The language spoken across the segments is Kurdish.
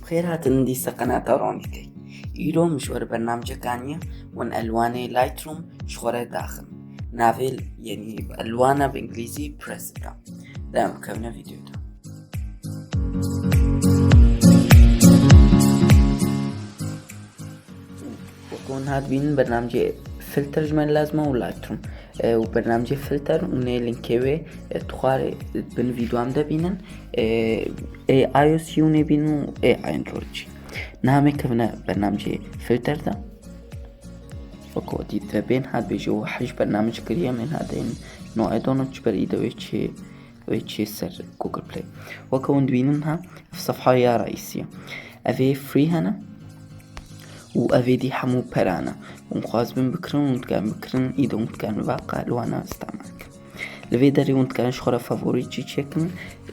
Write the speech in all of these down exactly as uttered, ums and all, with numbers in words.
Xêr hatin dîsa qenata Ronîkey. Îro min ji we re bernamcek aniye, hûn elwanê Lightroom ji xwe re daxin. Navê, yanî elwana bi îngilîzî Preset e. Dem kevne vîdyoda. Wek hûn hat bînin bernamcê filter ji me lazim e û Lightroom. E, û bernamcê filter û nê linkê wê, e, tu xwarê bin vîdyoam de bînin. E, ê iOS yûnê bînin û ê Android jî. Niha me kevne bernamcê filter de. Wek dît ve bên hat bêje û hej bernamij kiriye, em ên hat ên no, I don't know, çi ber îde wê çi wê çi ser Google Play. Wek hûn dibînin ha, ev sefha ya reîsî ye. Ev ê free hene û ev ê dî hemû perane. Hûn xwazibin bikirin, hûn dikarin bikirin, îde hûn dikarin vaqa elwana îstemal kin. Li vê derê hûn dikarin ji xwe re favorî çî çêkin,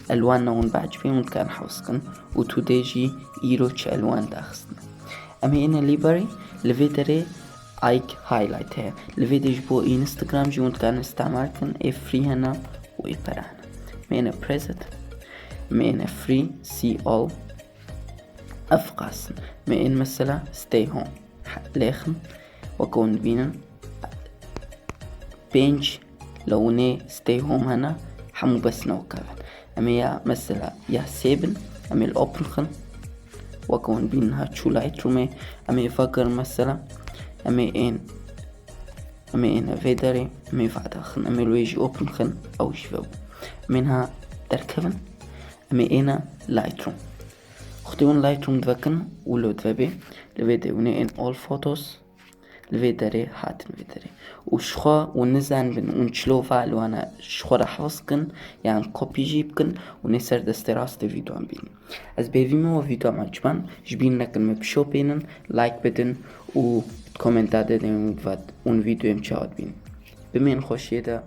elwana hûn biecibê hûn dikarin hewz kin û tu dê jî îro çi elwan daxistine. Em ê êne library, li vê derê Ike Highlight heye. Li vê de ji bo Instagram jî hûn dikarin îstemal kin, ê free hene û ê perane. Me êne Preset, me êne free, see all, ev qasin. Me ên mesela stay home. Lêxin, wek hûn dibînin, pênc lewnê stay home hene, hemû bes newkevin. Em ê ya mesela ya sê bin, em ê li open xin. Wek hûn bînin ha çû Lightroomê, em ê vegerin mesela, em ê ên, em ê êne vê derê, em ê vadaxin, em ê li wê jî open xin, ew jî vebû. Em ên ha derkevin, em ê êne Lightroom. Wextê hûn Lightroom divekin û lo divebê, li vê de hûn ê ên all photos, li vê derê hatin vê derê. Û ji xwe hûn nizanibin hûn çilo va elwana ji xwe re hewz kin, yan kopî jî bikin û nê ser destê rastê vîdyoan bînin. Ez bêvî me we vîdyoa me ciban, ji bîr nekin me bişopênin, like bidin û komenta de hûn vîdyoyê me çawa dibînin. Bimên xweşiyê de.